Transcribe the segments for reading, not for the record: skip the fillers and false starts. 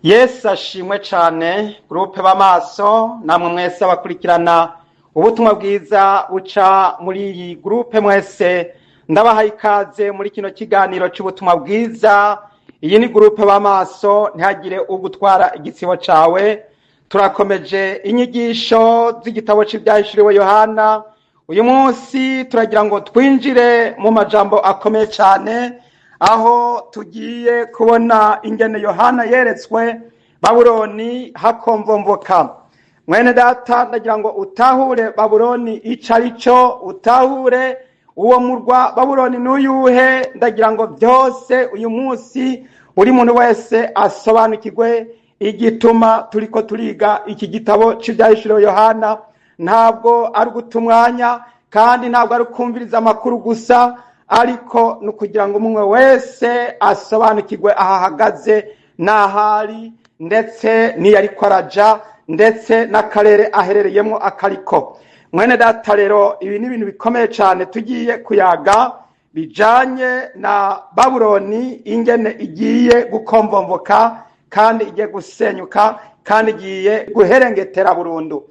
Yesu ashimwe cane. Groupe b'amaso, namwe mwese abakurikirana ubutumwa bwiza buca muri iyi groupe, mwese ndabahaye ikaze muri kino kiganiro c'ubutumwa bwiza. Iyi ni groupe b'amaso, ntihagire ugutwara igitsibo cawe. Turakomeje inyigisho z'igitabo c'Ivyahishuriwe Yohana. Uyu munsi turagira ngo twinjire mu majambo akomeye cane, aho tugiye kubona ingene Yohana yeretswe Babuloni hakomvomvoka. Mwene data, ndagira ngo utahure Babuloni ico ari cyo, utahure uwo murwa Babuloni n'uyuhe. Ndagira ngo byose uyu munsi buri muntu wese asobanukirwe igituma turiko turiga iki gitabo c'Ivyahishuriwe Yohana. Ntabwo ari uguta umwanya, kandi ntabwo ari ukumviriza amakuru gusa, ariko ni ukugira ngo umwe wese asobanukirwe aho ahagaze n'ahari, ndetse n'iyo ariko araja, ndetse n'akarere aherereyemo akariko. Mwene data, rero ibi ni ibintu bikomeye cyane tugiye kuyaga bijanye na Babuloni, ingene igiye gukomvomvoka kandi igiye gusenyuka kandi igiye guherengetera burundu.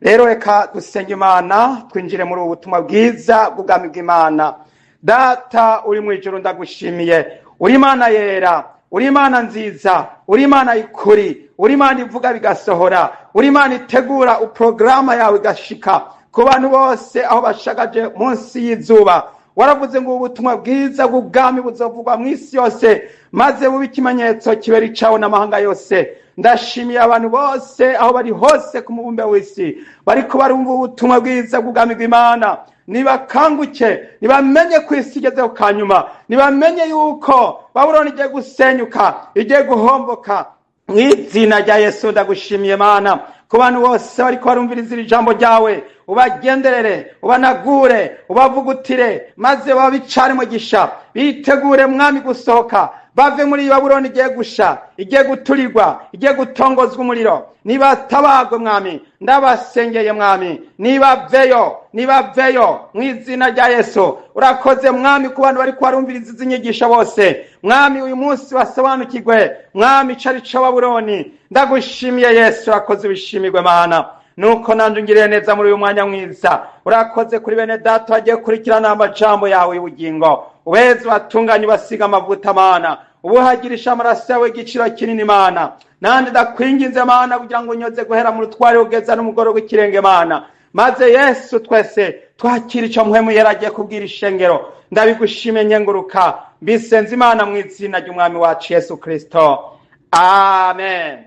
Rero reka dusenge Imana, twinjire muri ubu butumwa bwiza bw'ubwami bw'Imana. Data uri mu ijuru, ndagushimiye. Uri Imana yera, uri Imana nziza, uri Imana y'ukuri, uri Imana ivuga bigasohora, uri Imana itegura porogaramu yawe igashika ku bantu bose aho bashagaje munsi y'izuba. Waravuze ngo ubutumwa bwiza bw'ubwami buzovugwa mu isi yose, maze bube ikimenyetso kibera icawo n'amahanga yose. Ndashimiye abantu bose aho bari hose ku mubumbe w'isi bariko barumva ubutumwa bwiza bw'ubwami bw'Imana. Nibakanguke, nibamenye ko isi igezeho kanyuma, nibamenye yuko Babuloni igiye gusenyuka, igiye guhomboka. Mu izina rya Yesu, ndagushimiye Mana ku bantu bose bariko barumviriza iri jambo ryawe. Ubagenderere, ubanagure, ubavugutire, maze babicare mugisha, bitegure, Mwami, gusohoka bave muri iyi Babuloni igiye gusha, igiye guturirwa, igiye gutongozwa umuriro. Nibatabagwe, Mwami, ndabasengeye, Mwami, nibaveyo, nibaveyo mu izina rya Yesu. Urakoze, Mwami, ku bantu bariko barumviriza izi nyigisho bose. Mwami, uyu munsi basobanukirwe, Mwami, ico ari co Babuloni. Ndagushimiye Yesu, urakoze, ubishimirwe Mana. Nuko nanje ungiriye neza muri uyu mwanya mwiza. Urakoze kuri bene data bagiye kurikirana amajambo yawe y'ubugingo. Ubeze, ubatunganye, ubasiga amavuta, Mana, ubuhagirisha amaraso yawe igiciro kinini, Mana. Nandi ndakwinginze, Mana, kugira ngo unyoze guhera mu rutware ugeza n'umugoroba w'ikirenge, Mana, maze Yesu twese twakira ico Mpwemu Yera agiye kubwira ishengero. Ndabigushimye, nyenguruka, mbisenze Imana mu izina ry'Umwami wacu Yesu Kristo, amen.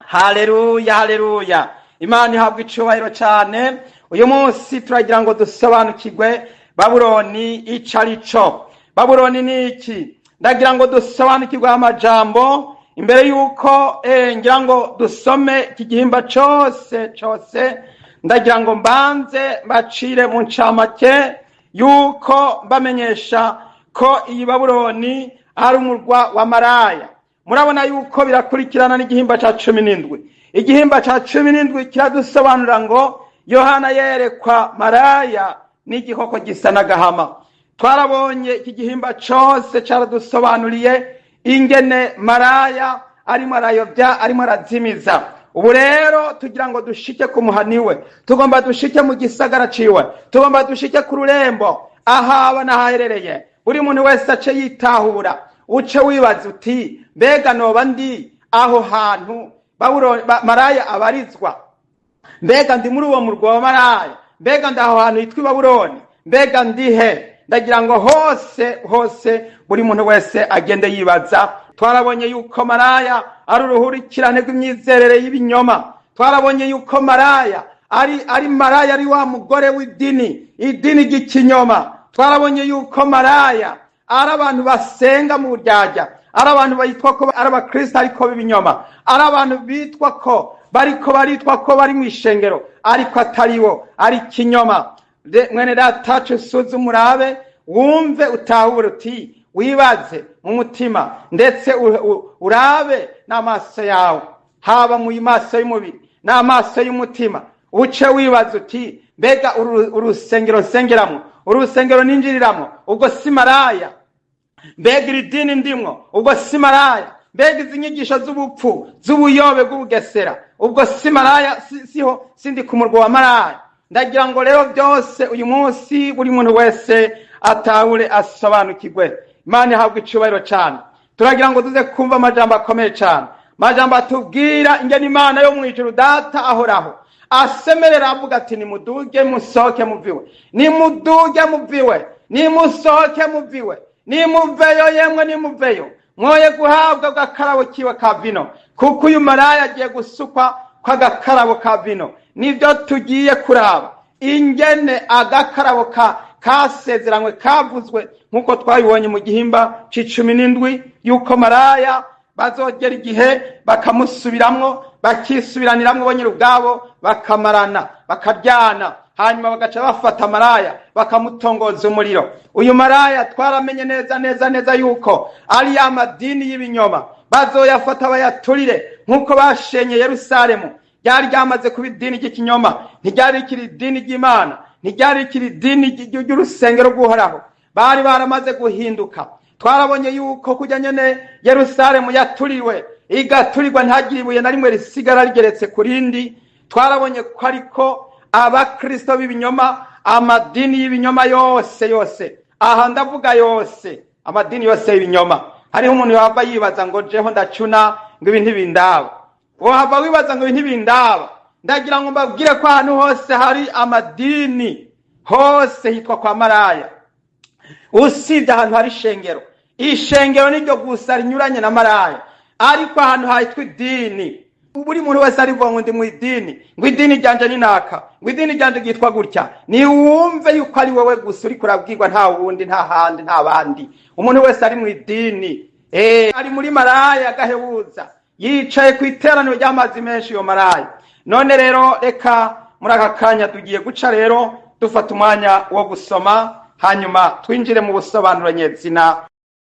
Haleluya, haleluya! Imana ihabwa icubahiro cyane. Uyu munsi turagira ngo dusobanukirwe Babuloni ico ari co. Babuloni ni iki? Ndagira ngo dusobanukirwe amajambo imbere y'uko ngira ngo dusome iki gihimba cose cose. Ndagira ngo mbanze mbacire mu ncamake yuko mbamenyesha ko iyi Babuloni ari umurwa wa maraya. Murabona yuko birakurikirana n'igihimba ca 17. Igihimba ca 17 kiradusobanura ngo Yohana yerekwa maraya n'igikoko gisa n'agahama. Twarabonye iki gihimba cose caradusobanuriye ingene maraya arimo arayobya, arimo arazimiza. Ubu rero tugira ngo dushike ku muhani we, tugomba dushike mu gisagara ciwe, tugomba dushike ku rurembo ahaba n'ahaherereye. Buri muntu wese ace yitahura, uce wibaza uti: "Mbega noba ndi aho hantu maraya abarizwa? Mbega ndi muri uwo murwa wa maraya? Mbega ndi aho hantu hitwa i Babuloni? Mbega ndihe?" Ndagira ngo hose hose buri muntu wese agende yibaza. Twarabonye yuko maraya ari uruhurikirane rw'imyizerere y'ibinyoma. Twarabonye yuko maraya ari maraya ari wa mugore w'idini, idini ry'ikinyoma. Twarabonye yuko maraya ari abantu basenga mu buryarya, ari abantu bitwa ko ari abakristo ariko b'ibinyoma, ari abantu bitwa ko bariko baritwa ko bari mu ishengero ariko atari bo, ari ikinyoma. Mwene data, usuzume, urabe, wumve, utahure uti, wibaze mu mutima, ndetse urabe n'amaso yawe, haba mu maso y'umubiri n'amaso y'umutima. Uce wibaza uti: "Mbega urusengero nsengeramo, urusengero ninjiriramwo, ubwo si maraya? Mbega iri dini ndimwo, ubwo si maraya?" Mbega izi nyigisho z'ubupfu, z'ubuyobe bw'ubugesera, ubwo si maraya? Siho sindi ku murwa wa maraya? Ndagira ngo rero byose uyu munsi buri muntu wese atahure, asobanukirwe. Imana ihabwa icubahiro cyane. Turagira ngo tuze kumva amajambo akomeye cyane, amajambo atubwira ingene Imana yo mu ijuru, Data ahoraho, asemerera avuga ati: "Nimuduge, musohoke muviwe, nimuduge muviwe, nimusohoke muviwe, nimuveyo yemwe, nimuveyo, mwoye guhabwa agakarabo kiwe ka vino," kuko uyu maraya agiye gusukwa kw'agakarabo ka vino. Nibyo tugiye kuraba, ingene agakarabo ka kasezeranywe kavuzwe, nk'uko twabibonye mu gihimba c'icumi n'indwi, yuko maraya bazogera igihe bakamusubiramwo, bakisubiraniramwo bo nyiri ubwabo, bakamarana, bakaryana, hanyuma bagaca bafata maraya bakamutongoza umuriro. Uyu maraya twaramenye neza neza neza yuko ari ya madini y'ibinyoma. Bazoyafata bayaturire nk'uko bashenye Yerusalemu. Ryari ryamaze kuba idini ry'ikinyoma, ntiryari rikiri idini ry'Imana, ntiryari rikiri idini ry'urusengero rw'Uhoraho. Bari baramaze guhinduka. Twarabonye yuko kujya nyene Yerusalemu yaturiwe, igaturirwa, ntagire ibuye na rimwe risigara rigeretse ku rindi, twarabonye ko ariko abakristo b'ibinyoma, amadini y'ibinyoma yose yose, aha ndavuga yose, amadini yose y'ibinyoma. Hariho umuntu yava yibaza ngo jeho ndacuna, ngo ibi ntibindaba. Wohava wibaza ngo ibi ntibindaba. Ndagira ngo mbabwire ko ahantu hose hari amadini hose hitwa kwa maraya, usibye ahantu hari ishengero. Ishengero niryo gusa rinyuranye na maraya, ariko ahantu hitwa idini, buri muntu wese arivuga ngo ndi mu idini, ngo idini ryanje ni naka, ngo idini ryanje ryitwa gutya, niwumve yuko ari wowe gusa uriko urabwirwa, nta wundi, nta handi, nta bandi. Umuntu wese ari mu idini ari muri maraya agahebuza, yicaye ku iteraniro ry'amazi menshi, iyo maraya. None rero reka muri aka kanya tugiye guca rero dufata umwanya wo gusoma, hanyuma twinjire mu busobanuro nyezina.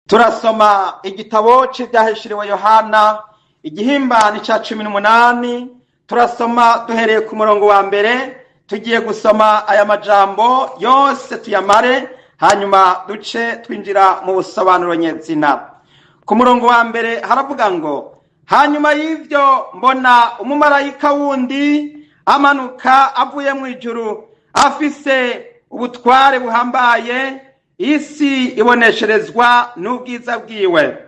Turasoma igitabo c'Ivyahishuriwe Yohana, igihimbani ca 18. Turasoma duhereye ku murongo wa mbere. Tugiye gusoma aya majambo yose tuyamare, hanyuma duce twinjira mu busobanuro nyezina. Ku murongo wa mbere haravuga ngo: "Hanyuma y'ivyo mbona umumarayika wundi amanuka avuye mu ijuru, afise ubutware buhambaye, isi ibonesherezwa n'ubwiza bwiwe.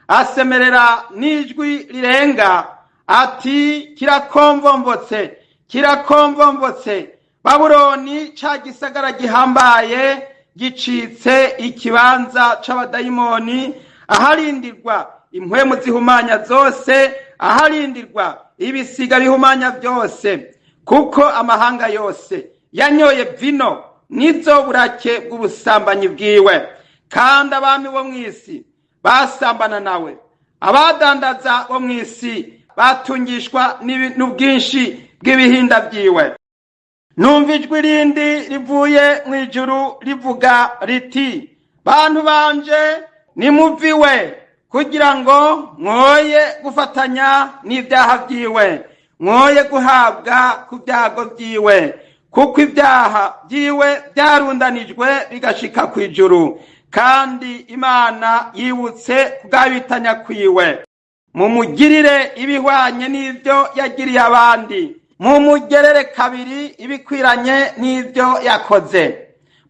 Asemerera n'ijwi rirenga ati: Kirakomvomvotse, kirakomvomvotse, Babuloni ca gisagara gihambaye, gicitse ikibanza c'abadayimoni, aharindirwa impwemu zihumanya zose, aharindirwa ibisiga bihumanya byose, kuko amahanga yose yanyoye vino nizo burake bw'ubusambanyi bwiwe, kandi abami bo mw'isi basambana nawe, abadandaza bo mw'isi batungishwa n'ubwinshi bw'ibihinda byiwe. Numva ijwi rindi rivuye mu ijuru rivuga riti: Bantu banje, nimuviwe, kugira ngo mwoye gufatanya n'ibyaha byiwe, mwoye guhabwa ku byago byiwe, kuko ibyaha byiwe byarundanijwe bigashika ku ijuru, kandi Imana yibutse kugabitanya kwiwe. Mumugirire ibihwanye n'ibyo yagiriye abandi, mumugerere kabiri ibikwiranye n'ibyo yakoze.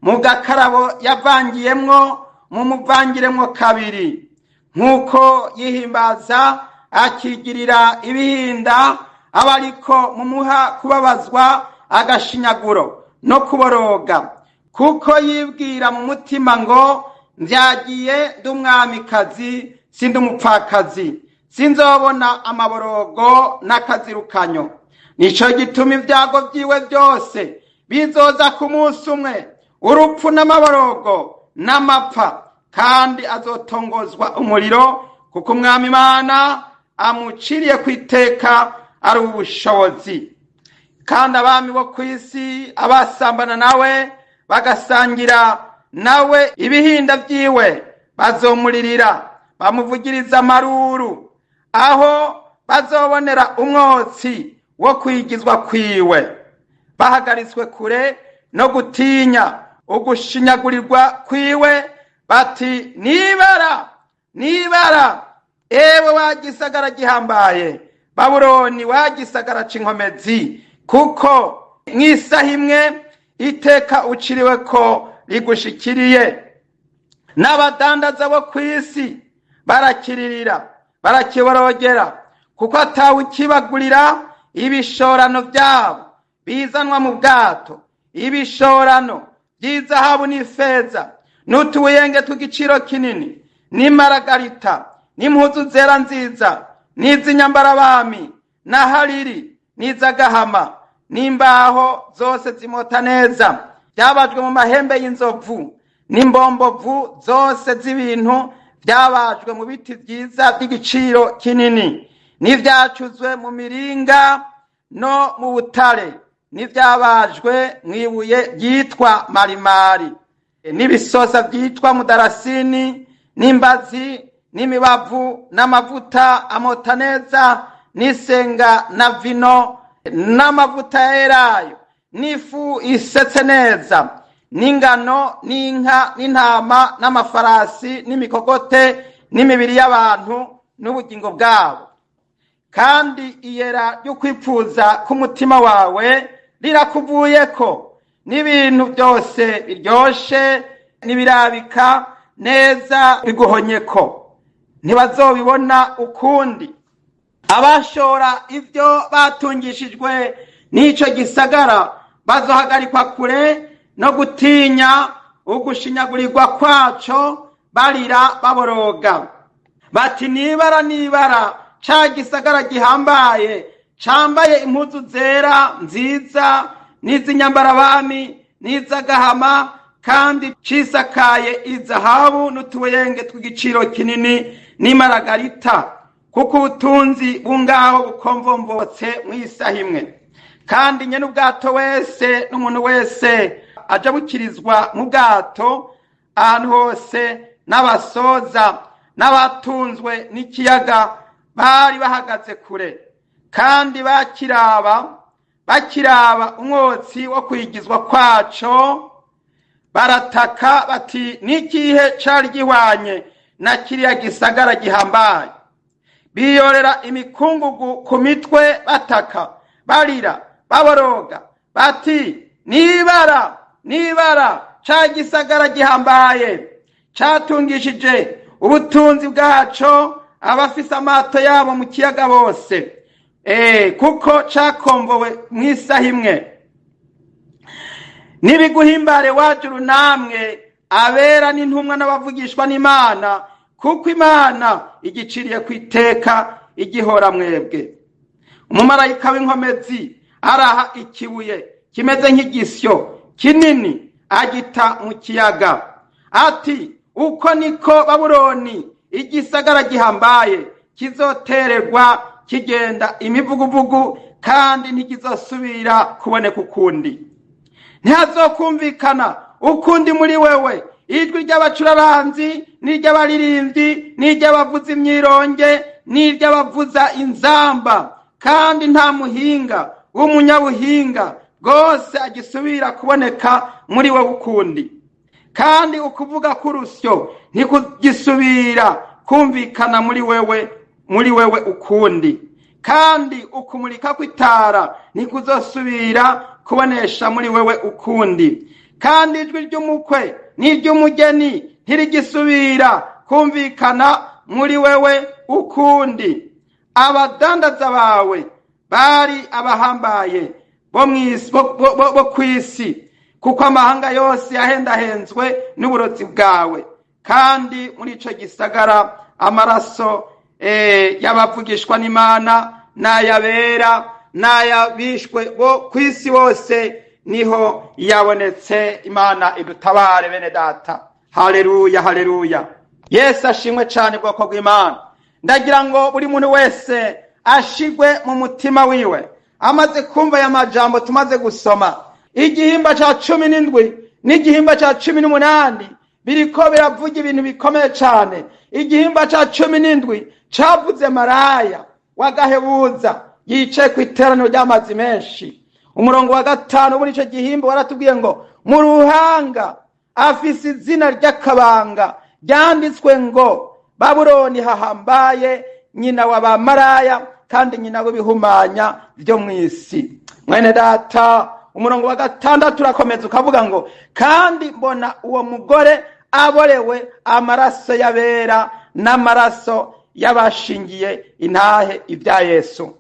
Mu gakarabo yavangiyemwo mumuvangiremwo kabiri. Nk'uko yihimbaza akigirira ibihinda, aba ariko mumuha kubabazwa agashinyaguro no kuboroga, kuko yibwira mu mutima ngo: Mbyagiye ndi umwamikazi, sindi umupfakazi, sinzobona amaborogo n'akazirukanyo. Nico gituma ibyago byiwe byose bizoza ku munsi umwe, urupfu n'amaborogo n'amapfa, kandi azotongozwa umuriro, kuko Umwami Imana amuciriye ku iteka ari ubushobozi. Kandi abami bo ku isi, abasambana nawe bagasangira nawe ibihinda byiwe, bazomuririra, bamuvugiriza amaruru, aho bazobonera umwotsi wo kwigizwa kwiwe, bahagaritswe kure no gutinya ugushinyagurirwa kwiwe, bati: Nibara, nibara. Ewe wa gisagara gihambaye, Babuloni wa gisagara c'inkomezi, kuko mw'isaha imwe iteka uciriwe ko rigushikiriye. N'abadandaza bo kw'isi barakiririra, barakiborogera, kuko atawe ukibagurira ibishorano byabo bizanwa mu bwato, ibishorano by'izahabu n'ifeza n'utubuyenge tw'igiciro kinini, n'imaragarita, n'impuzu zera nziza, n'iz'inyambarabami, na hariri, n'iz'agahama, n'imbaho zose zimota neza, byabajwe mu mahembe y'inzovu, n'imbombovu zose z'ibintu byabajwe mu biti byiza by'igiciro kinini, n'ibyacuzwe mu miringa no mu butare, n'ibyabajwe mu ibuye ryitwa marimari, n'ibisosa byitwa mudarasini, n'imbazi, n'imibavu, n'amavuta amota neza, n'isenga na vino, n'amavuta ya elayo, n'ifu isetse neza, n'ingano, n'inka, n'intama, n'amafarasi, n'imikogote, n'imibiri y'abantu n'ubugingo bwabo. Kandi iyera ryo kwipfuza k'umutima wawe rirakuvuyeko, n'ibintu byose biryoshe n'ibirabika neza biguhonyeko, ntibazobibona ukundi. Abashora ibyo batungishijwe n'ico gisagara bazohagarikwa kure no gutinya ugushinyagurirwa kwaco, barira baboroga bati: nibara nibara ca gisagara gihambaye, cambaye impuzu zera nziza, n'iz'inyambarabami, n'iz'agahama, kandi cisakaye izahabu n'utubuyenge tw'igiciro kinini n'imaragarita, kuko ubutunzi bungaho bukomvomvotse mw'isaha imwe. Kandi nyene ubwato wese n'umuntu wese aja bukirizwa mu bwato ahantu hose, n'abasoza n'abatunzwe n'ikiyaga bari bahagaze kure, kandi bakiraba umwotsi wo kwigizwa kwaco, barataka bati: n'ikihe cari gihwanye na kiriya gisagara gihambaye? Biyorera imikungugu ku mitwe, bataka, barira, baboroga bati: nibara nibara ca gisagara gihambaye, catungishije ubutunzi bwaco abafise amato yabo mu kiyaga bose, kuko cakombowe mw'isaha imwe. Nibiguhimbare wajuru namwe abera n'intumwa n'abavugishwa n'Imana, kuko Imana igiciriye kwiteka igihora mwebwe. Umumarayika w'inkomezi araha ikibuye kimeze nk'igisyo kinini, agita mu kiyaga, ati: uko niko Babuloni igisagara gihambaye kizotererwa kigenda imivuguvugu, kandi ntikizosubira kuboneka ukundi. Ntihazokumvikana ukundi muri wewe ijwi ry'abacuraranzi, n'iry'abaririmbyi, n'iry'abavuza imyironge, n'iry'abavuza inzamba, kandi nta muhinga w'umunyabuhinga bwose agisubira kuboneka muri wewe ukundi. Kandi ukuvuga k'urusyo ntikugisubira kumvikana muri wewe ukundi, kandi ukumurika kw'itara ntikuzosubira kubonesha muri wewe ukundi, kandi ijwi ry'umukwe n'iry'umugeni ntirigisubira kumvikana muri wewe ukundi. Abadandaza bawe bari abahambaye bo kw'isi, kuko amahanga yose yahendahenzwe n'uburozi bwawe. Kandi muri ico gisagara amaraso y'abavugishwa n'Imana, n'ayabera, n'ayabishwe bo kw'isi bose niho yabonetse. Imana idutabare bene data. Haleluya, haleluya! Yesu ashimwe cane. Bwoko bw'Imana, ndagira ngo buri muntu wese ashigwe mu mutima wiwe amaze kumva aya majambo tumaze gusoma. Igihimba ca 17 n'igihimba ca 18 biriko biravuga ibintu bikomeye cane. Igihimba ca 17 cavuze maraya w'agahebuza yicaye ku iteraniro ry'amazi menshi. Umurongo wa 5 muri ico gihimba waratubwiye ngo mu ruhanga afise izina ry'akabanga ryanditswe ngo Babuloni hahambaye, nyina wa ba maraya kandi nyina w'ibihumanya byo mu isi. Mwene data, umurongo wa 6 urakomeza ukavuga ngo kandi mbona uwo mugore aborewe amaraso y'abera n'amaraso y'abashingiye intahe ibya Yesu.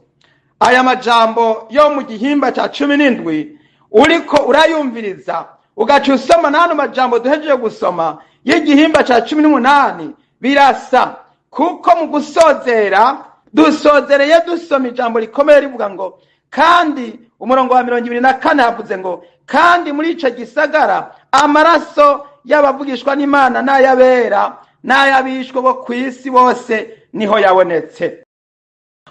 Aya majambo yo mu gihimba cya 17 uriko urayumviriza ugaca usoma n'ano majambo duhejeje gusoma y'igihimba cya 18 birasa, kuko mu gusozera dusozereye dusoma ijambo rikomeye rivuga ngo kandi umurongo wa 24 havuze ngo kandi muri ico gisagara amaraso y'abavugishwa n'Imana n'ay'abera n'ay'abishwe bo kw'isi bose niho yabonetse.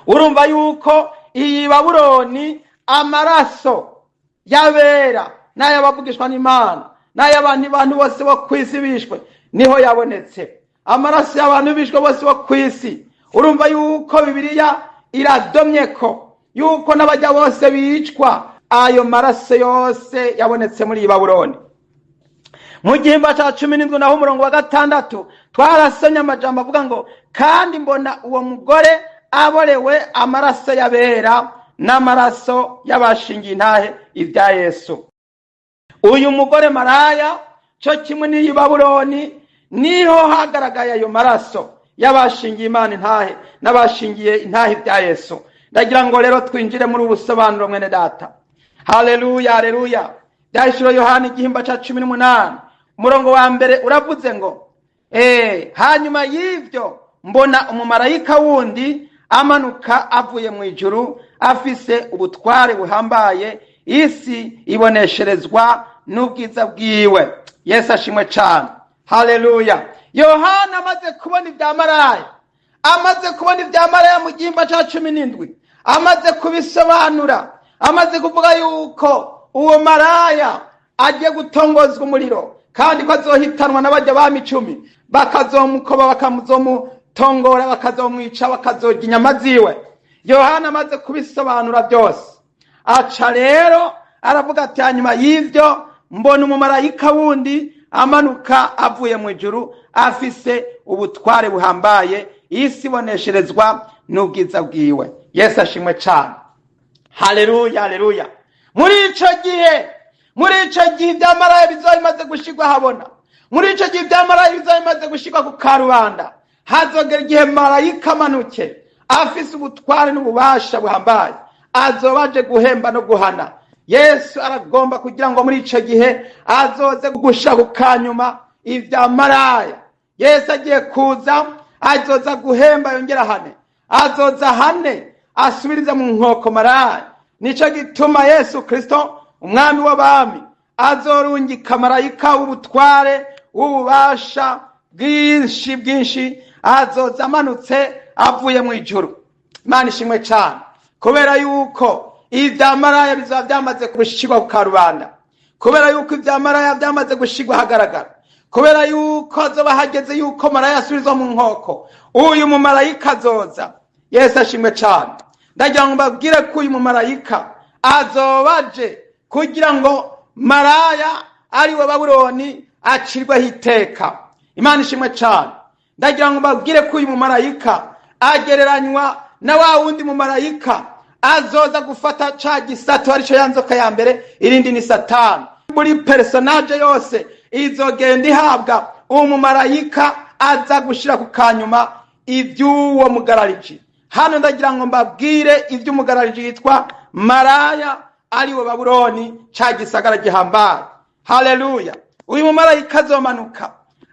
Urumva yuko iyi Babuloni amaraso y'abera n'ay'abavugishwa n'Imana n'ay'abandi bantu bose bo kw'isi bishwe niho yabonetse. Amaraso y'abantu bishwe bose bo kw'isi. Urumva yuko Bibiliya iradomye ko yuko n'abajya bose bicwa ayo maraso yose yabonetse muri iyi Babuloni. Mu gihimba cya 17 naho umurongo wa 6 twarasomye amajambo avuga ngo kandi mbona uwo mugore aborewe amaraso y'abera n'amaraso y'abashingiye intahe ibya Yesu. Uyu mugore maraya cyo kimwe n'iyi Babuloni niho hagaragaye ayo maraso y'abashingiye Imana intahe n'abashingiye intahe ibya Yesu. Ndagira ngo rero twinjire muri ubusobanuro mwene data. Haleluya, haleluya. Byahishuriwe Yohana igihimba cya 18 umurongo wa 1 uravuze ngo hanyuma y'ivyo mbona umumarayika wundi amanuka avuye mu ijuru afise ubutware buhambaye, isi ibonesherezwa n'ubwiza bwiwe. Yesu ashimwe cyane. Haleluya. Yohana amaze kubona ibya maraya, amaze kubona ibya maraya mu gihimba cya 17, amaze kubisobanura, amaze kuvuga yuko uwo maraya agiye gutongozwa umuriro kandi ko azohitanwa n'abajya bami 10 bakazomukoba, bakamuzomutongora, bakazomwica, bakazorya inyama ziwe. Yohana amaze kubisobanura byose aca rero aravuga ati hanyuma y'ivyo mbona umumarayika wundi amanuka avuye mu ijuru afise ubutware buhambaye, isi ibonesherezwa n'ubwiza bwiwe. Yesu ashimwe cyane. Haleluya, haleluya. Muri ico gihe ibya maraya bizoba bimaze gushirwa habona, muri ico gihe ibya maraya bizoba bimaze gushirwa ku karubanda, hazogera igihe marayika amanuke afise ubutware n'ububasha buhambaye, azoba aje guhemba no guhana. Yesu aragomba kugira ngo muri ico gihe azoze gushira ku kanyuma ibya maraya. Yesu agiye kuza, azoza guhemba yongera ahane, azoza ahane asubirize mu nkoko maraya. Nico gituma Yesu Kristo umwami w'abami azorungika marayika w'ubutware w'ububasha bwinshi bwinshi, azoza amanutse avuye mu ijuru. Imana ishimwe cyane, kubera yuko ibya maraya bizaba byamaze gushirwa ku karubanda, kubera yuko ibya maraya byamaze gushirwa ahagaragara, kubera yuko azoba hageze yuko maraya asubizwa mu nkoko, uyu mumarayika azoza. Yesu ashimwe cyane. Ndagira ngo mbabwire ko uyu mumarayika azoba aje kugira ngo maraya ari we Babuloni acirweho iteka. Imana ishimwe cyane. Ndagira ngo mbabwire ko uyu mumarayika agereranywa na wa wundi mumarayika azoza gufata ca gisato arico ya nzoka ya mbere, irindi ni Satani. Buri personage yose izogenda ihabwa umumarayika aza gushira ku kanyuma ivy'uwo mugarariji. Hano ndagira ngo mbabwire ivy'umugarariji yitwa maraya ari we Babuloni, ca gisagara gihambaye. Haleluya. Uyu mumarayika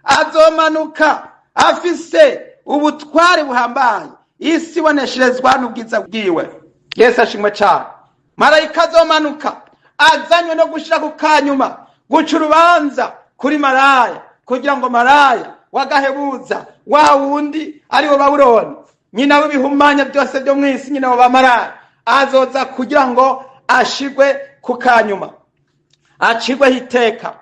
azomanuka afise ubutware buhambaye, isi ibonesherezwa n'ubwiza bwiwe. Yesu ashimwe cyane. Marayika azomanuka azanywe no gushira ku kanyuma, guca urubanza kuri maraya, kugira ngo maraya wagahebuza wa wundi ari we Babuloni, nyina w'ibihumanya byose byo mw'isi, nyina wa maraya, azoza kugira ngo ashigwe ku kanyuma, acirweho iteka.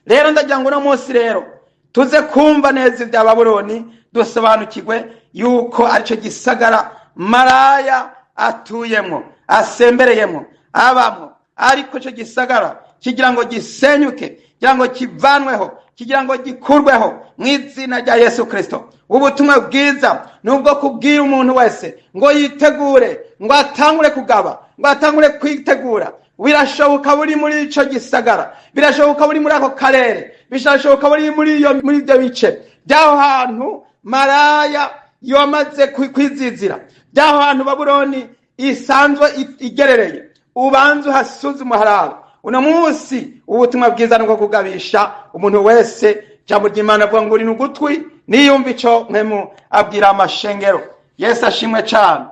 Rero ndagira ngo uno munsi rero tuze kumva neza ibya Babuloni, dusobanukirwe yuko arico gisagara maraya atuyemwo, asembereyemwo, abamwo, ariko ico gisagara kigira ngo gisenyuke, kugira ngo kivanweho, kugira ngo gikurweho mu izina rya Yesu Kristo. Ubutumwa bwiza nubwo kubwira umuntu wese ngo yitegure, ngo atangure kugaba, ngo atangure kwitegura. Birashoboka buri muri ico gisagara, birashoboka buri muri ako karere, birashoboka buri muri ibyo bice by'aho hantu maraya yamaze kwizizira, by'aho hantu Babuloni isanzwe igerereye. Ubanze uhasuzume harabe. Uno munsi ubutumwa bwiza nubwo kugabisha umuntu wese. Ijambo ry'Imana avuga ngo uri n'ugutwi niyumva ico mpemu abwira amashengero. Yesu ashimwe cane.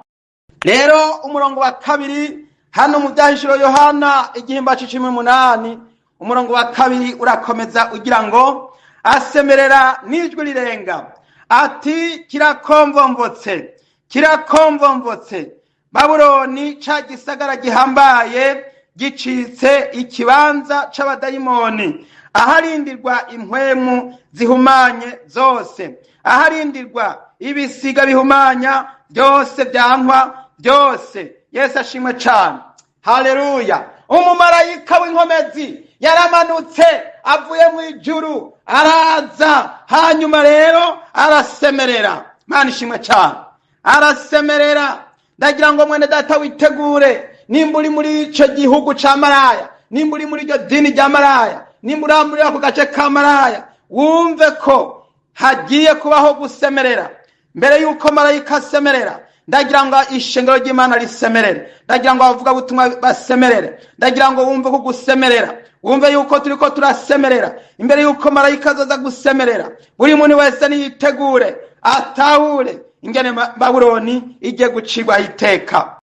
Rero umurongo wa 2 hano mu Byahishuro Yohana igihimba 18, umurongo wa 2 urakomeza ugira ngo asemerera n'ijwi rirenga ati kirakomvomvotse, kirakomvomvotse, Babuloni ca gisagara gihambaye gicitse ikibanza c'abadayimoni, aharindirwa impwemu zihumanye zose, aharindirwa ibisiga bihumanya byose byankwa byose. Yesu ashimwe cane. Haleluya. Umumarayika w'inkomezi yaramanutse avuye mu ijuru araza, hanyuma rero arasemerera. Mana ishimwe cane. Arasemerera. Ndagira ngo mwene data witegure, nimba uri muri ico gihugu ca maraya, nimba uri muri iryo dini rya maraya, nimba uri muri ako gace ka maraya, wumve ko hagiye kubaho gusemerera. Mbere yuko marayika asemerera, ndagira ngo ishengero ry'Imana risemerere, ndagira ngo abavuga butumwa basemerere, ndagira ngo wumve ko gusemerera, wumve yuko turiko turasemerera imbere yuko marayika azoza gusemerera. Buri muntu wese niyitegure, atahure ingene Babuloni igiye gucirwa iteka.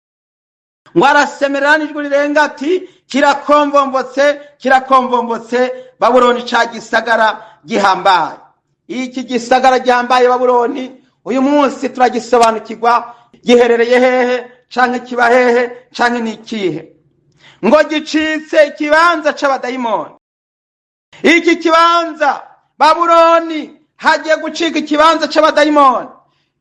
Ngo arasemerera n'ijwi rirenga ati kirakomvomvotse, kirakomvomvotse, Babuloni ca gisagara gihambaye. Iki gisagara gihambaye Babuloni uyu munsi turagisobanukirwa, giherereye hehe canke kiba hehe canke ni ikihe? Ngo gicitse ikibanza c'abadayimoni. Iki kibanza Babuloni hagiye gucika ikibanza c'abadayimoni.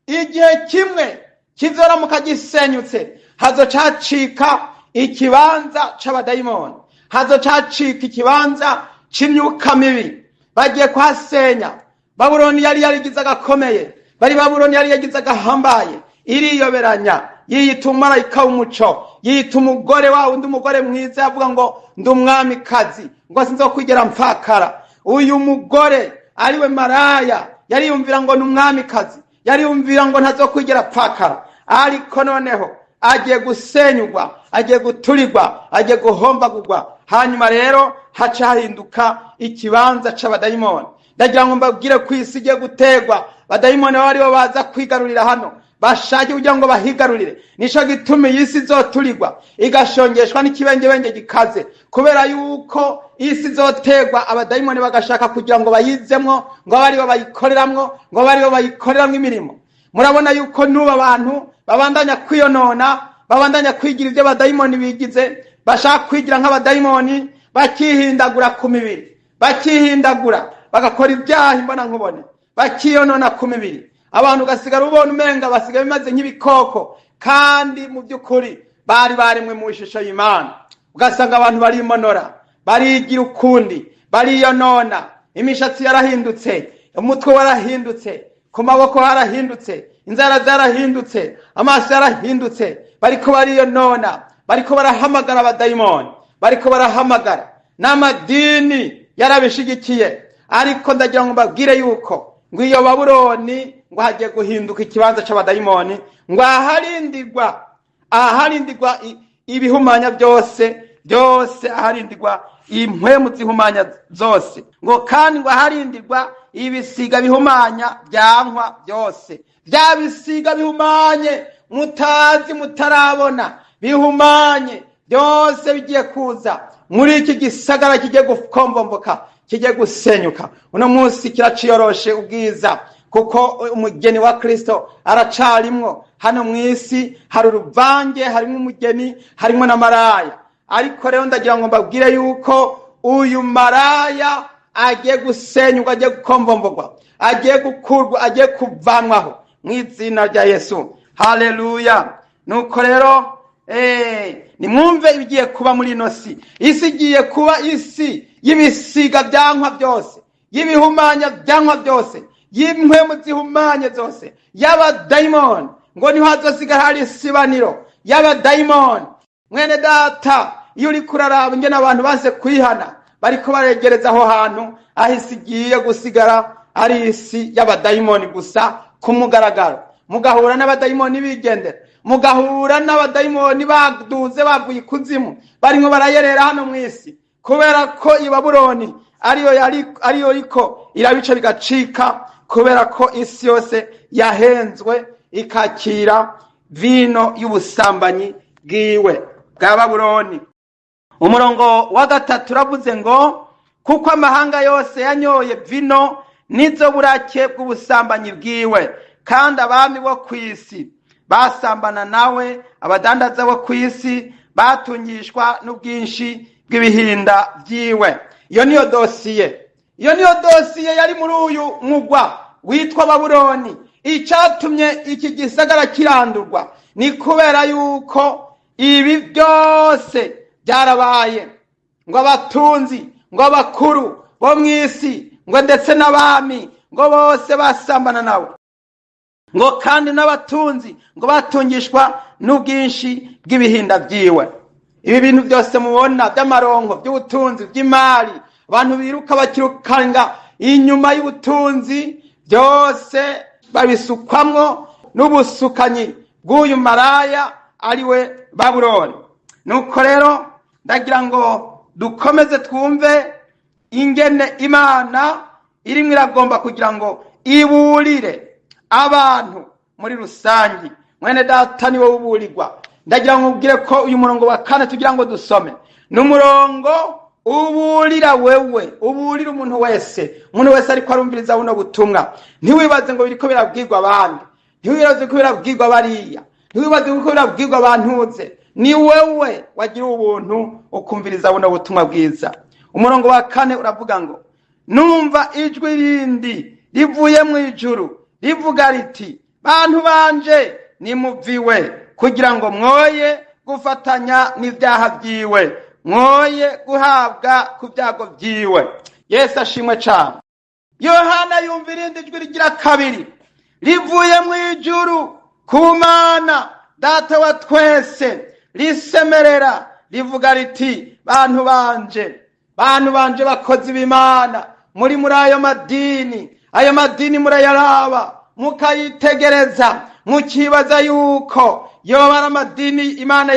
Igihe kimwe kizoramuka gisenyutse, hazocacika ikibanza c'abadayimoni, hazocacika ikibanza c'imyuka mibi. Bagiye kuhasenya. Babuloni yari yarigize agakomeye, bari Babuloni yari yagize agahambaye, iriyoberanya, yiyita umumarayika w'umuco, yiyita umugore wa undi mugore mwiza, yavuga ngo ndi umwamikazi, ngo sinzokwigera mpfakara. Uyu mugore ariwe maraya yariyumvira ngo ni umwamikazi, yariyumvira ngo ntazokwigera apfakara, ariko noneho agiye gusenyugwa, agiye guturirwa, agiye guhombagurwa. Hanyuma rero haca hahinduka ikibanza c'abadayimoni. Ndagira ngo mbabwire ko isi igiye gutegwa, abadayimoni baba aribo baza kwigarurira hano, bashake kugira ngo bahigarurire. Nico gituma iyi si izoturirwa igashongeshwa n'ikibengebenge gikaze, kubera yuko isi izotegwa abadayimoni bagashaka kugira ngo bayizemwo, ngo abe aribo bayikoreramwo, ngo abe aribo bayikoreramwo imirimo. Murabona yuko n'ubu abantu babandanya kwiyonona, babandanya kwigira ibyo abadayimoni bigize, bashaka kwigira nk'abadayimoni, bakihindagura ku mibiri, bakihindagura bagakora ibyaha imbona nkubone, bakiyonona ku mibiri. Abantu ugasigara ubona umenga basigaye bimeze nk'ibikoko, kandi mu by'ukuri bari baremwe mu ishusho y'Imana. Ugasanga abantu barimonora, barigira ukundi, bariyonona, imishatsi yarahindutse, umutwe warahindutse, ku maboko harahindutse, inzara zarahindutse, amaso yarahindutse, bariko bariyonona, bariko barahamagara abadayimoni, bariko barahamagara n'amadini yarabishigikiye. Ariko ndagira ngo mbabwire yuko ngo iyo Babuloni ngo hagiye guhinduka ikibanza c'abadayimoni, ngo aharindirwa ibihumanya byose byose, aharindirwa impwemu zihumanya zose, ngo kandi ngo aharindirwa ibisiga bihumanya byankwa byose. Bya bisiga bihumanye mutazi mutarabona bihumanye byose bigiye kuza muri iki gisagara kigiye gukombomboka, kigiye gusenyuka. Uno munsi kiraciyoroshe ubwiza, kuko umugeni wa Kristo aracarimwo hano mw'isi. Hari uruvange, harimwo umugeni, harimwo na maraya. Ariko rero ndagira ngo mbabwire yuko uyu maraya agiye gusenyuka, agiye gukombombogwa, agiye gukurwa, agiye kuvanwaho mu izina rya Yesu. Haleluya. Nuko rero nimwumve ibigiye kuba muri ino si. Isi igiye kuba isi y'ibisiga byankwa byose, y'ibihumanya byankwa byose, y'impwemu zihumanye zose, y'abadayimoni, ngo niho hazosigara hari isibaniro y'abadayimoni. Mwene data, iyo uriko uraraba ingene abantu banse kwihana, bariko baregereza aho hantu aho isi igiye gusigara ari isi y'abadayimoni gusa ku mugaragaro, mugahura n'abadayimoni bigendera, mugahura n'abadayimoni baduze bavuye ikuzimu, barimwo barayerera hano mu isi, kubera ko i Babuloni ariyo riko irabica bigacika, kubera ko isi yose yahenzwe ikakira vino y'ubusambanyi bwiwe bwa Babuloni. Umurongo wa 3 uravuze ngo kuko amahanga yose yanyoye vino nizo burake bw'ubusambanyi bwiwe, kandi abami bo ku isi basambana nawe, abadandaza bo ku isi batungishwa n'ubwinshi bw'ibihinda byiwe. Iyo niyo dosiye, iyo niyo dosiye yari muri uyu mugwa witwa Babuloni. Icatumye iki gisagara kirandurwa ni kubera yuko ibi byose byarabaye, ngo abatunzi, ngo abakuru bo mw'isi, ngo ndetse n'abami, ngo bose basambana nawe, ngo kandi n'abatunzi ngo batungishwa n'ubwinshi bw'ibihinda byiwe. Ibi bintu byose mubona by'amaronko, by'ubutunzi, by'imari, abantu biruka bakirukanga inyuma y'ubutunzi, byose babisukwamwo n'ubusukanyi bw'uyu maraya ariwe Babuloni. Nuko rero ndagira ngo dukomeze twumve ingene Imana irimwo iragomba kugira ngo iburire abantu muri rusangi. Mwene data, ni wowe uburirwa. Ndagira ngo ubwire ko uyu murongo wa 4 tugira ngo dusome ni umurongo uburira wewe, uburira umuntu wese, umuntu wese ariko arumviriza buno butumwa. Ntiwibaze ngo biriko birabwirwa abandi, ntiwibaze ko birabwirwa bariya, ntiwibaze ko birabwirwa abantuze, ni wewe wagira ubuntu ukumviriza buno butumwa bwiza. Umurongo wa 4 uravuga ngo numva ijwi rindi rivuye mu ijuru rivuga riti, bantu banje nimuviwe, kugira ngo mwoye gufatanya n'ibyaha byiwe, mwoye guhabwa ku byago byiwe. Yesu ashimwe cyane. Yohana yumva irindi jwi rigira kabiri rivuye mu ijuru ku Mana Data wa twese, risemerera rivuga riti, bantu banje, bantu banje bakozi b'Imana, muri ayo madini, ayo madini murayaraba mukayitegereza, mukibaza yuko yoba ari amadini Imana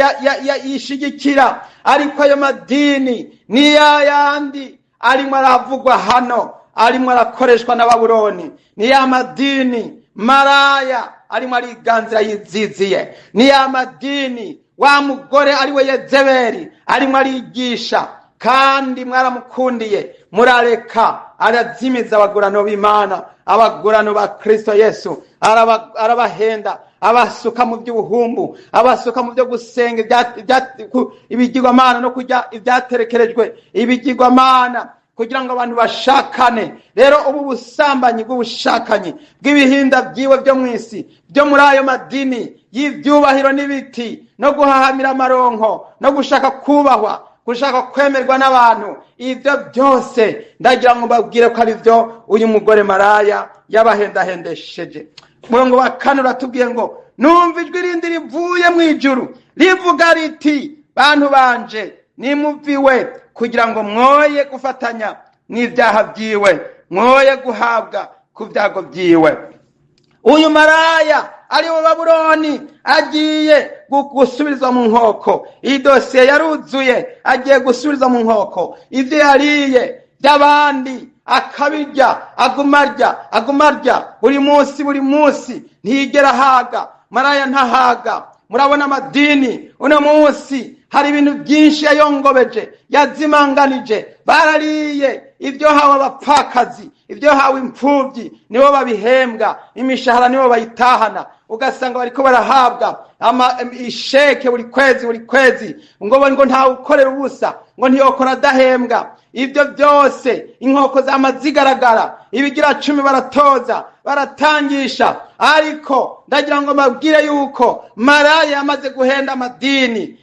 yishigikira, ariko ayo madini ni yayandi arimo aravugwa hano, arimo arakoreshwa na Babuloni, ni ya madini maraya arimo ariganzira yiziziye, ni ya madini wa mugore ariwe Yezebeli arimo arigisha, kandi mwaramukundiye murareka arazimiza abagurano b'Imana, abagurano ba Kristo Yesu, arabahenda, abasuka mu by'ubuhumbu, abasuka mu byo gusenga ibigirwamana no kurya ibyaterekerejwe ibigirwamana, kugira ngo abantu bashakane. Rero ubu busambanyi bw'ubushakanyi bw'ibihinda byiwe byo mw'isi, byo muri ayo madini y'ivyubahiro n'ibiti, no guhahamira amaronko, no gushaka kubahwa, gushaka kwemerwa n'abantu, ivyo byose ndagira ngo mbabwire ko ari byo uyu mugore maraya yabahendahendesheje. Umurongo wa 4 uratubwiye ngo numva ijwi rindi rivuye mu ijuru rivuga riti, bantu banje nimuviwe, kugira ngo mwoye gufatanya n'ibyaha byiwe, mwoye guhabwa ku byago byiwe. Uyu maraya ari mu Babuloni agiye gusubirizwa mu nkoko. Iyi dosiye yaruzuye, agiye gusubirizwa mu nkoko. Ivyo yariye by'abandi akabirya, agumarya, agumarya buri munsi, buri munsi, ntiyigera ahaga. Maraya ntahaga. Murabona amadini uno munsi hari ibintu byinshi yayongobeje, yazimanganije, barariye ibyo hawe abapfakazi, ibyo hawe imfubyi, nibo babihembwa, imishahara nibo bayitahana, ugasanga bariko barahabwa isheke buri kwezi, buri kwezi, ngo ntawe ukorera ubusa, ngo ntiyokora adahembwa. Ibyo byose inkoko zama zigaragara, ibigira 10 baratoza, baratangisha. Ariko ndagira ngo mbabwire yuko maraya yamaze guhenda amadini,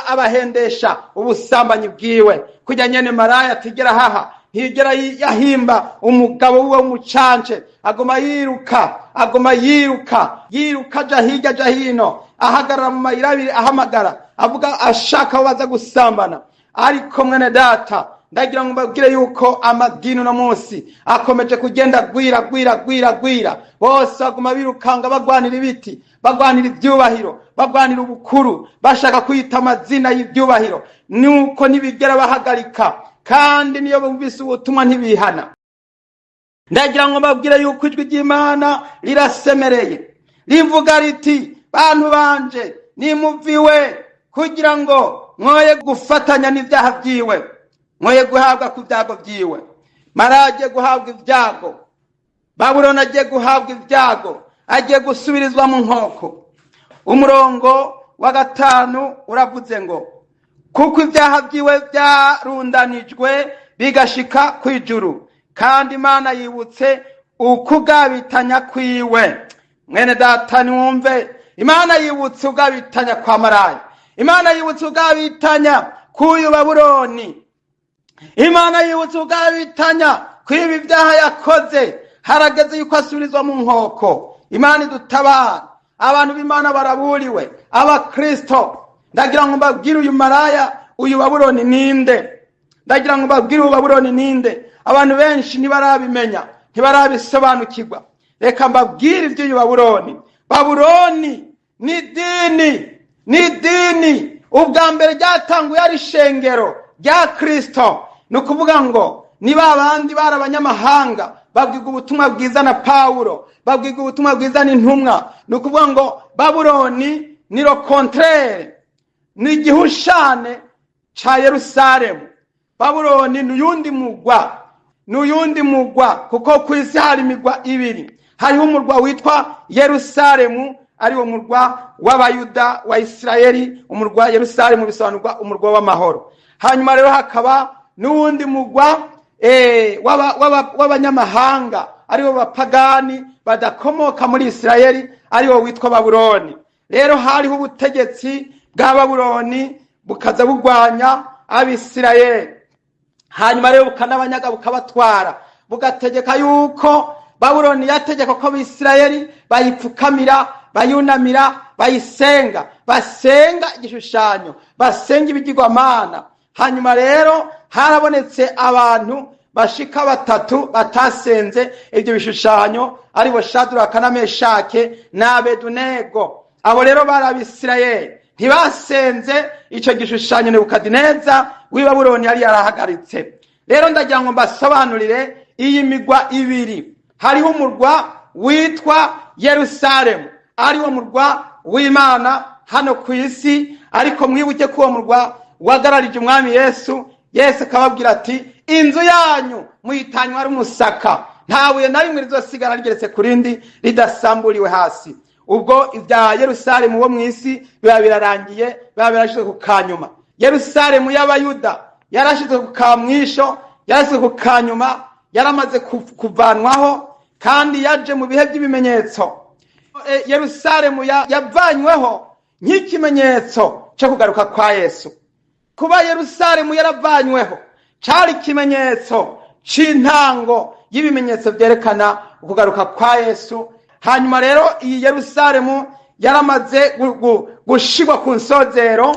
abahendesha ubusambanyi bwiwe. Kujya nyene maraya atigera haha, ntigera yahimba umugabo wiwe w'umucance, aguma yiruka, aguma yiruka, yiruka aja hirya aja hino, ahagarara mu mayira abiri, ahamagara, avuga ashaka aho baza gusambana. Ariko mwene data, ndagira ngo mbabwire yuko amadini uno munsi akomeje kugenda gwira gwira gwira gwira. Bose baguma birukanga, bagwanira ibiti, bagwanira ivyubahiro, bagwanira ubukuru, bashaka kwita amazina y'ivyubahiro. Nuko ntibigera bahagarika, kandi niyo bumvise ubutumwa ntibihana. Ndagira ngo mbabwire yuko ijwi ry'Imana rirasemereye, rivuga riti: bantu banje, nimuviwe, kugira ngo mwoye gufatanya n'ivyaha vyiwe, mwoye guhabwa ku vyago vyiwe. Maraya agiye guhabwa ibyago, Babuloni agiye guhabwa ibyago, agiye gusubirizwa mu nkoko. Umurongo wa 5 uravuze ngo: kuko ibyaha vyiwe vyarundanijwe bigashika kwijuru, kandi Imana yibutse ukugabitanya kwiwe. Mwene data, niwumve, Imana yibutse ugabitanya kwa maraya, Imana yibutse ugabitanya k'uyu Babuloni, Imana yibutse ugabitanya kw'ibi byaha yakoze. Harageze yuko asubirizwa mu nkoko. Imana idutabara. Abantu b'Imana baraburiwe, abakristo. Ndagira ngo mbabwire uyu maraya, uyu Babuloni ninde. Ndagira ngo mbabwire uyu Babuloni ninde. Abantu benshi ntibarabimenya, ntibarabisobanukirwa. Reka mbabwire iby'uyu Babuloni. Babuloni ni dini, ni dini. Ubwa mbere ryatanguye ari ishengero rya Kristo. Ni ukuvuga ngo ni ba bandi bari abanyamahanga, babwirwa ubutumwa bwiza na Pawulo, babwirwa ubutumwa bwiza n'intumwa. Ni ukuvuga ngo Babuloni ni le contraire, ni igihushane ca Yerusalemu. Babuloni ni uyundi mugwa, ni uyundi mugwa, kuko ku isi hari imigwa ibiri. Hariho umurwa witwa Yerusalemu, ari wo murwa w'Abayuda wa Isirayeli. Umurwa Yerusalemu bisobanurwa umurwa w'amahoro. Hanyuma rero hakaba n'uwundi mugwa w'abanyamahanga, aribo bapagani badakomoka muri Isirayeli, ariwo witwa Babuloni. Rero hariho ubutegetsi bwa Babuloni bukaza bugwanya Abisirayeli, hanyuma rero bukanabanyaga, bukabatwara, bugategeka yuko Babuloni yategeka ko Abisirayeli bayipfukamira, bayunamira, bayisenga, basenga igishushanyo, basenga ibigirwamana. Hanyuma rero harabonetse abantu bashika 3 batasenze ibyo bishushanyo, aribo Shadraka na Meshake na Abedunego. Abo rero bari Abisirayeli, ntibasenze ico gishushanyo Nebukadineza w'i Babuloni yari yarahagaritse. Rero ndagira ngo mbasobanurire iyi migwa ibiri. Hariho umurwa witwa Yerusalemu, ariwo murwa w'Imana hano ku isi. Ariko mwibuke ko uwo murwa wagararije umwami Yesu. Yesu akababwira ati: inzu yanyu muyitanywa ari umusaka, nta buye na rimwe rizosigara rigeretse ku rindi ridasamburiwe hasi. Ubwo ibya Yerusalemu wo mu isi biba birarangiye, biba birashyizwe ku kanyuma. Yerusalemu y'Abayuda yarashyizwe ku kamwisho, yarashyizwe ku kanyuma, yaramaze kuvanwaho, kandi yaje mu bihe by'ibimenyetso. Yerusalemu yavanyweho nk'ikimenyetso cyo kugaruka kwa Yesu. Kuba Yerusalemu yaravanyweho cari ikimenyetso c'intango y'ibimenyetso vyerekana ukugaruka kwa Yesu. Hanyuma rero iyi Yerusalemu yaramaze gushigwa ku nsozero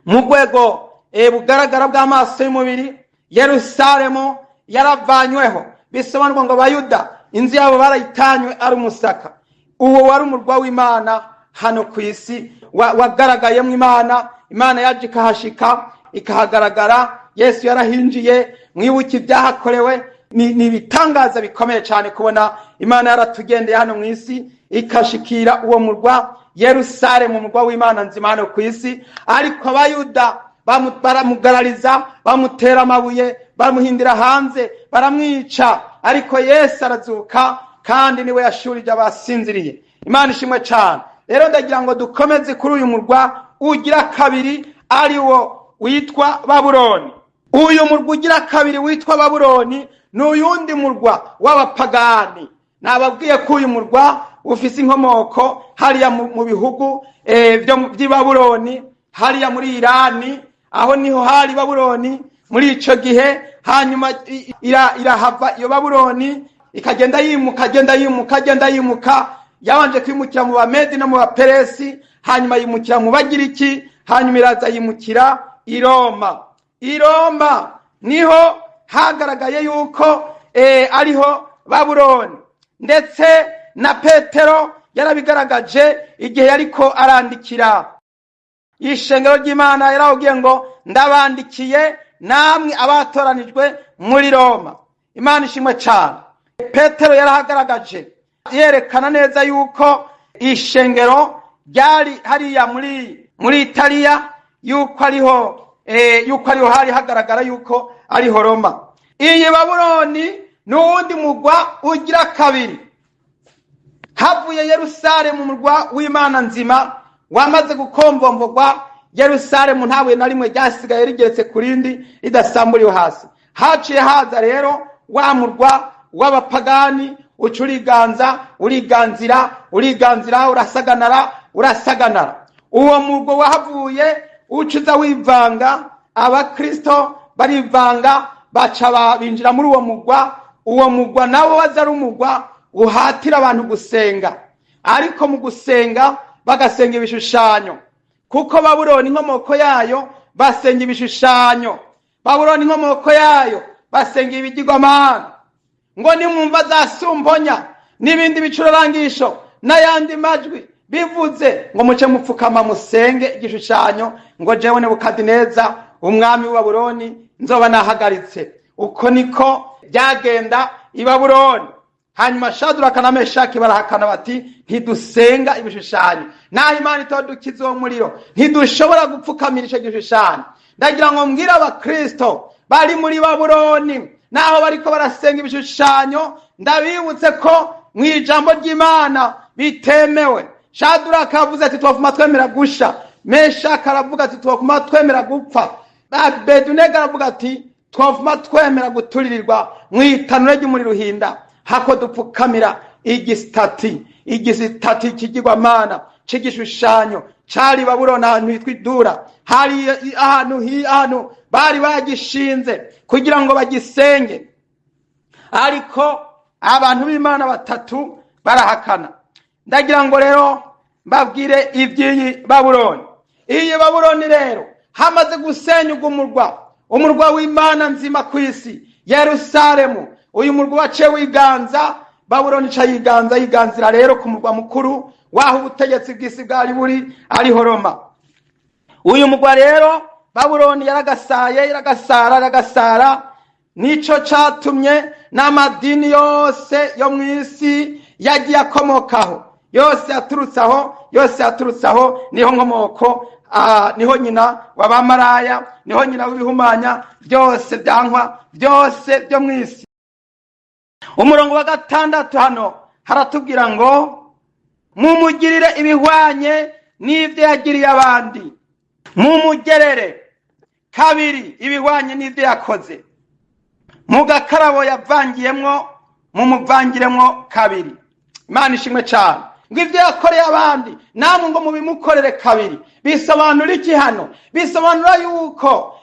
mu rwego bugaragara bw'amaso y'umubiri. Yerusalemu yaravanyweho, bisobanurwa ngo Abayuda inzu yabo barayitanywe ari umusaka. Uwo wari umurwa w'Imana hano ku isi, wagaragayemo Imana. Imana yaje ikahashika, ikahagaragara. Yesu yarahinjiye. Mwibuke ibyahakorewe, ni ibitangaza bikomeye cyane kubona Imana yaratugendeye hano mu isi, ikashikira uwo murwa Yerusalemu, umurwa w'Imana nzima hano ku isi. Ariko Abayuda baramugarariza, bamutera amabuye, bamuhindira hanze, baramwica. Ariko Yesu arazuka, kandi niwe yashurije abasinziriye. Imana ishimwe cyane. Rero ndagira ngo dukomeze kuri uyu murwa ugira kabiri, ari wo witwa Babuloni. Uyu murwa ugira kabiri witwa Babuloni ni uyundi murwa w'abapagani. Nababwiye ko uyu murwa ufise inkomoko hariya mu bihugu vy'i Babuloni, hariya muri Irani, aho niho hari Babuloni muri ico gihe. Hanyuma irahava iyo Babuloni, ikagenda yimuka, agenda yimuka, agenda yimuka. Yabanje kwimukira mu Bamedi no mu Baperesi, hanyuma yimukira mu Bagiriki, hanyuma iraza yimukira i Roma. I Roma niho hagaragaye yuko ariho Babuloni, ndetse na Petero yarabigaragaje igihe yariko arandikira ishengero ry'Imana. Yarababwiye ngo: "Ndabandikiye namwe abatoranijwe muri Roma." Imana ishimwe cyane. Petero yarahagaragaje, yerekana neza yuko ishengero ryari hariya muri Italiya, yuko ariho hari hagaragara yuko ariho Roma. Iyi Babuloni ni uwundi mugwa ugira kabiri. Havuye Yerusalemu, umurwa w'Imana nzima wamaze gukomvomvogwa. Yerusalemu nta buye na rimwe ryasigaye rigeretse ku rindi ridasamburiwe hasi. Haciye haza rero wa murwa w'abapagani, uca uriganza, uriganzira, uriganzira, urasaganara, urasaganara. Uwo murwa wahavuye uca uza wivanga, abakristo barivanga, baca binjira muri uwo murwa. Uwo murwa nawo waza ari umurwa uhatira abantu gusenga, ariko mu gusenga bagasenga ibishushanyo, kuko Babuloni inkomoko yayo basenga ibishushanyo. Babuloni inkomoko yayo basenga ibigirwamana. Ngo nimwumva za sumponya n'ibindi bicurarangisho n'ayandi majwi bivuze, ngo muce mupfukama musenge igishushanyo, ngo jewe Nebukadineza umwami w'i Babuloni nzoba nahagaritse. Uko niko byagenda i Babuloni. Hanyuma Shaduraka na Meshaki barahakana bati: "Ntidusenga ibishushanyo. Naho Imana itodukiza uwo muriro, ntidushobora gupfukamira ico gishushanyo." Ndagira ngo mbwire abakristo bari muri Babuloni, naho bariko barasenga ibishushanyo, ndabibutse ko mu ijambo ry'Imana bitemewe. Shaduraka yavuze ati: "Twavuma twemera gusha." Meshaki aravuga ati: "Twavuma twemera gupfa." Abedunego aravuga ati: "Twavuma twemera guturirirwa mu itanura ry'umuriro uhinda hako dupfukamira igisitati kigirwamana c'igishushanyo." Cari Babuloni, ahantu hitwa Idura. Hari ahantu bari bagishinze kugira ngo bagisenge, ariko abantu b'Imana batatu barahakana. Ndagira ngo rero mbabwire iby'iyi Babuloni. Iyi Babuloni rero, hamaze gusenyuka umurwa w'Imana nzima ku isi, Yerusalemu, uyu murwa waciye wiganza. Babuloni ica yiganza, yiganzira rero ku murwa mukuru w'aho ubutegetsi bw'isi bwari buri, ariho Roma. Uyu murwa rero Babuloni yaragasaye, iragasara, iragasara. Nico catumye n'amadini yose yo mu isi yagiye akomokaho, yose yaturutse aho, yose yaturutse aho. Niho nkomoko, niho nyina w'abamaraya, niho nyina w'ibihumanya byose, byankwa byose byo mu isi. Umurongo wa 6 hano haratubwira ngo: "Mumugirire ibihwanye n'ibyo yagiriye abandi, mumugerere kabiri ibihwanye n'ibyo yakoze, mu gakarabo yavangiyemwo mumuvangiremwo kabiri." Imana ishimwe cyane. Ngo ibyo yakoreye abandi, namwe ngo mubimukorere kabiri. Bisobanura iki hano? Bisobanura yuko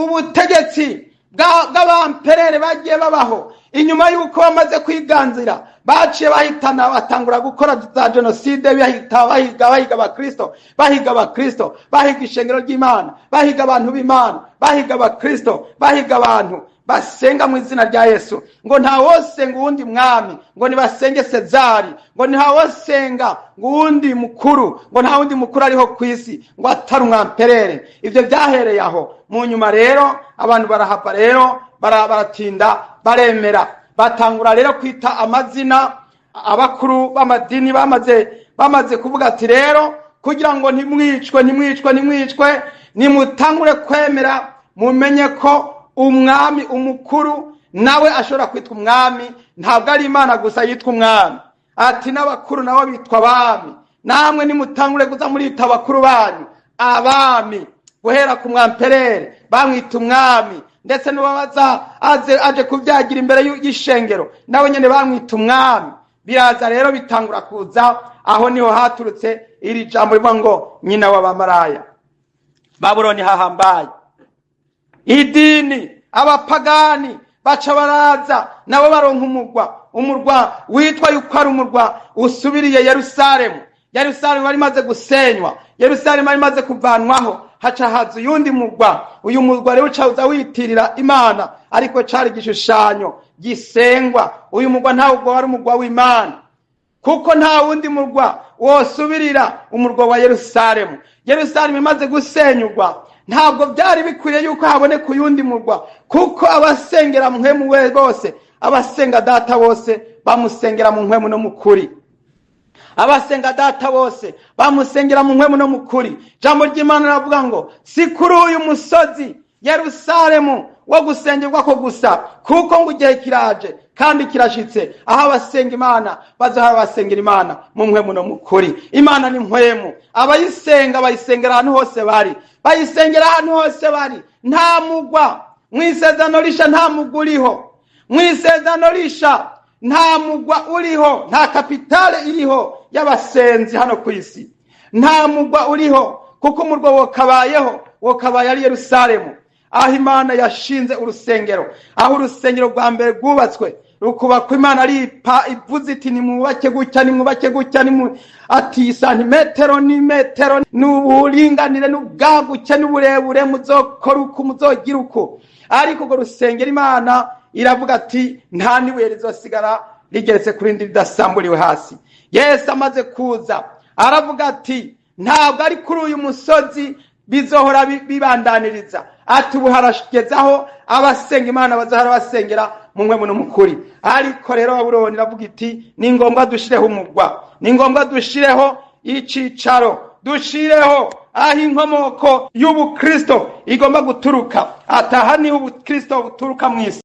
ubutegetsi bw'abamperere bagiye babaho inyuma yuko bamaze kwiganzira, baciye bahitana, batangura gukora za jenoside, bahita bahiga, bahiga abakristo, bahiga abakristo, bahiga ishengero ry'Imana, bahiga abantu b'Imana, bahiga abakristo, bahiga abantu basenga mu izina rya Yesu. Ngo ntawosenga uwundi mwami, ngo nibasenge Sezari. Ngo ntawosenga ngo uwundi mukuru, ngo nta wundi mukuru ariho ku isi, ngo atari umwamperere. Ibyo byahereye aho. Mu nyuma rero abantu barahava rero, baratinda baremera, batangura rero kwita amazina abakuru b'amadini. Bamaze kuvuga ati: "Rero kugira ngo ntimwicwe, ntimwicwe, ntimwicwe, nimutangure kwemera, mumenye ko umwami umukuru nawe ashobora kwitwa umwami. Ntabwo ari Imana gusa yitwa umwami." Ati: "N'abakuru nabo bitwa abami. Namwe nimutangure kuza murita abakuru banyu abami." Guhera ku mwamperere bamwita umwami. Ndetse n'uwabaza aje kubyagira imbere y'ishengero nawe nyene bamwita umwami. Biraza rero bitangura kuza, aho niho haturutse iri jambo rivuga ngo nyina w'abamaraya. Babuloni hahambaye idini, abapagani baca baraza nabo baronka umurwa, umurwa witwa yuko ari umurwa usubiriye Yerusalemu. Yerusalemu yari imaze gusenywa, Yerusalemu yari imaze kuvanwaho, haca haza uyundi murwa. Uyu murwa rero uca uza witirira Imana, ariko cari igishushanyo gisengwa. Uyu murwa ntabwo wari umurwa w'Imana, kuko nta wundi murwa wosubirira umurwa wa Yerusalemu. Yerusalemu imaze gusenyurwa, ntabwo byari bikwiriye yuko haboneka uyundi murwa, kuko abasengera mpwemu we bose, abasenga Data bose bamusengera mu mpwemu no mu kuri. Abasenga Data bose bamusengera mu mpwemu no mu kuri. Ijambo ry'Imana riravuga ngo si kuri uyu musozi Yerusalemu wo gusengerwa ko gusa, kuko ngo igihe kiraje kandi kirashitse aho abasenga Imana bazohora basengera Imana mu mpwemu no mu kuri. Imana ni mpwemu, abayisenga bayisengera ahantu hose bari, bayisengera ahantu hose bari. Nta mugwa mu isezerano risha, nta mugwa uriho mu isezerano risha, nta mugwa uriho, nta kapitale iriho y'abasenzi hano ku isi, nta mugwa uriho, kuko umurwa wokabayeho wokabaye ari Yerusalemu, aho Imana yashinze urusengero, aho urusengero rwa mbere rwubatswe, rukubakwa Imana aripa ivuze iti nimwubake gutya, nimwubake gutya, ati santimetero n'imetero n'uburinganire n'ubwaguke n'uburebure, muzokora uku, muzogira uku. Ariko urwo rusengero Imana iravuga ati nta n'ibuye rizosigara rigeretse kuri rindi ridasamburiwe hasi. Yesu amaze kuza aravuga ati ntabwo ari kuri uyu musozi bizohora bibandaniriza, ati ubu haragezaho abasenga Imana bazahora basengera mu mpwemu no mu kuri. Ariko rero Babuloni iravuga iti ni ngombwa dushireho umurwa, ni ngombwa dushireho icicaro, dushireho aho inkomoko y'ubukristo igomba guturuka. Ataha niho ubukristo buturuka mu isi.